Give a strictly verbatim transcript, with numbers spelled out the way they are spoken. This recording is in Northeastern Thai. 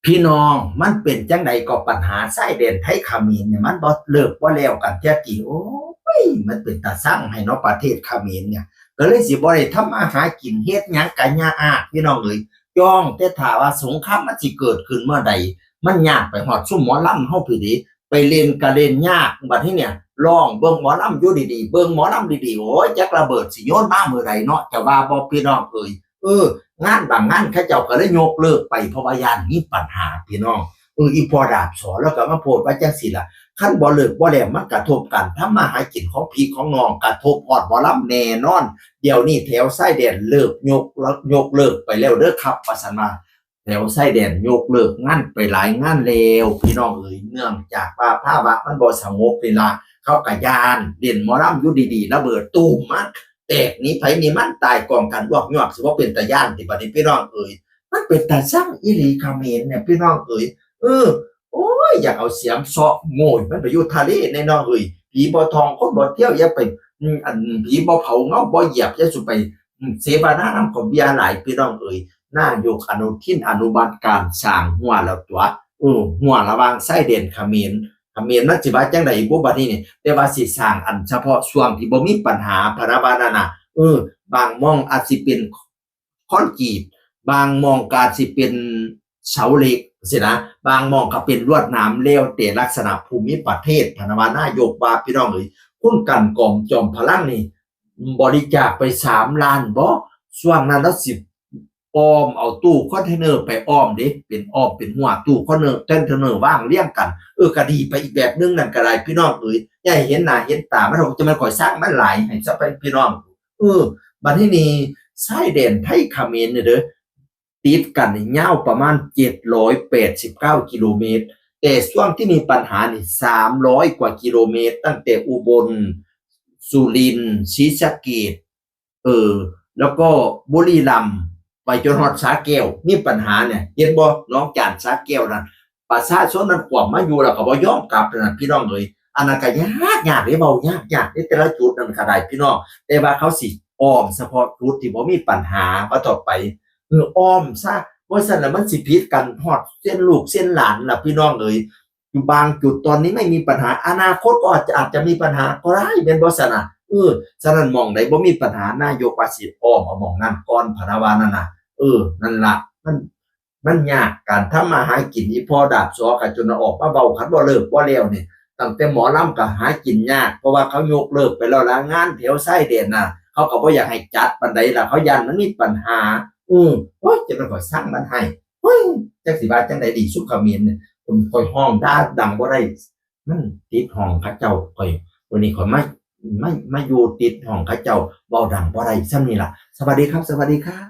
พี่น้อง มันเป็นจั่งใดก็ปัญหาชายแดนไทยเขมรเนี่ย มันบ่เลิกบ่แล้วกันแท้ติ โอ้ย มันเป็นตาซังให้เนาะ ประเทศเขมรเนี่ย ก็เลยสิบ่ได้ทำมาหากิน เฮ็ดหยังก็ยาก พี่น้องเอ้ย จ้องแต่ท่าว่าสงครามมันสิเกิดขึ้นเมื่อใด มันยากไปฮอดซุมหมอลำเฮาพี้เด้ ไปเล่นก็เล่นยาก บัดนี้เนี่ย ร้องเบิ่งหมอลำอยู่ดีๆ เบิ่งหมอลำดีๆ โอ้ย จักระเบิดสิโยนมามื้อใดเนาะ จะว่าบ่ พี่น้องเอ้ย เออ งานบางงานเขาเจ้าก็เลยยกเลิกไป เพราะว่าย้านมีปัญหา พี่น้อง เออ อีพ่อดาบสอแล้วก็มาโพสต์ว่าจั่งซี้ล่ะ คันบ่เลิกบ่แล้ว มันกระทบการทำมาหากินของพี่ของน้อง กระทบฮอดหมอลำแน่นอน เดี๋ยวนี้แถวชายแดนเลิก ยก ยกเลิกไปแล้วเด้อครับ ว่าซั่นว่า แถวชายแดนยกเลิกงานไปหลายงานแล้ว พี่น้องเอ้ย เนื่องจากว่าภาวะมันบ่สงบนี่ล่ะ เขาก็ย้าน เล่นหมอลำอยู่ดีๆ ระเบิดตูมมา แตกหนีไผหนีมัน ตายกองกันลวกยวก สิบ่เป็นตาย้านติ บัดนี้ พี่น้องเอ้ย มันเป็นตาซังอีหลีเขมรเนี่ย พี่น้องเอ้ย เออ โอ้ย อยากเอาเสียมเซาะโง่ยมันไปอยู่ทะเลแน่นอนเอ้ย ผีบ่ท่องคนบ่เที่ยว อย่าไป อืม อัน ผีบ่เผาเงาบ่เหยียบ อย่าสุไป อืม เสวนานำข้าวเบียร์หลาย พี่น้องเอ้ย นายกอนุทินอนุมัติการสร้างฮั้วแล้วตั๋ว เออ ฮั้วระหว่างชายแดนเขมร เขมรมันสิว่าจั่งใดบุ บัดนี้นี่ แต่ว่าสิสร้างอันเฉพาะช่วงที่บ่มีปัญหา พะนะว่านั่นน่ะ เออ บางหม่องอาจสิเป็นคอนกรีต บางหม่องก็อาจสิเป็นเสาเหล็กสินะ บางหม่องก็เป็นลวดหนาม แล้วแต่ลักษณะภูมิประเทศ พะนะว่านายกว่า พี่น้องเอ้ย คุณกันกอม จอมพลังนี่ บริจาคไปสามล้านบ่ ช่วงนั้นลาวสิอ้อมเอาตู้คอนเทนเนอร์ไปอ้อมเด้ เป็นอ้อมเป็นฮั้ว ตู้คอนเทนเนอร์ คอนเทนเนอร์วางเรียงกัน เออ ก็ดีไปอีกแบบนึง นั่นก็ได้ พี่น้องเอ้ย อย่าให้เห็นหน้าเห็นตามัน จะแม่นข่อยซังมันหลาย ให้ซะไป พี่น้อง เออ บัดนี้นี่ ชายแดนไทยเขมรเนี่ยเด้อ ติดกันนี่ยาวประมาณ เจ็ดร้อยแปดสิบเก้า กิโลเมตร แต่ช่วงที่มีปัญหานี่ สามร้อย กว่ากิโลเมตร ตั้งแต่อุบล สุรินทร์ ศรีสะเกษ เออ แล้วก็บุรีรัมย์ ไปจนฮอดสระแก้ว มีปัญหาเนี่ย เห็นบ่ หนองจาน สระแก้วนั่น ประชาชนนั้นกวมมาอยู่แล้วก็บ่ยอมกลับนั่นน่ะ พี่น้องเอ้ย อันนั้นก็ยาก ยากเด้ เว้ายาก ยากเด้ แต่ละจุดนั่นก็ได้ พี่น้อง แต่ว่าเขาสิอ้อมเฉพาะจุดที่บ่มีปัญหา ว่าต่อไป เออ อ้อมซะ บ่ซั้นแล้วมันสิผิดกันฮอดเส้นลูกเส้นหลานล่ะ พี่น้องเอ้ย อยู่บางจุดตอนนี้ไม่มีปัญหา อนาคตก็อาจจะ อาจจะมีปัญหาก็ได้ แม่นบ่ซั้นน่ะ เออ ฉะนั้นหม่องใดบ่มีปัญหา นายกว่าสิอ้อมเอาหม่องนั้นก่อน พะนะว่านั่นน่ะ เออ นั่นล่ะ มัน มันยากการทำมาหากิน อีพ่อดาบสอก็จนออกมาเว้า คันบ่เลิกบ่แล้วนี่ ตั้งแต่หมอลำก็หากินยาก เพราะว่าเขายกเลิกไปแล้วล่ะ งานแถวชายแดนน่ะ เขาก็บ่อยากให้จัดปานใดล่ะ เขาย้านมันมีปัญหา อือ โอ๊ย จะเป็นข่อยซังมันให้ เฮ้ย จักสิว่าจั่งใดดี ซุมเขมรเนี่ย ผม ข่อยฮ้องด่าดังบ่ได้ มันติดห้องเขาเจ้า ข่อย วันนี้ข่อยมา มา มาอยู่ติดห้องเขาเจ้า เว้าดังบ่ได้ ส่ำนี้ล่ะ สวัสดีครับ สวัสดีครับ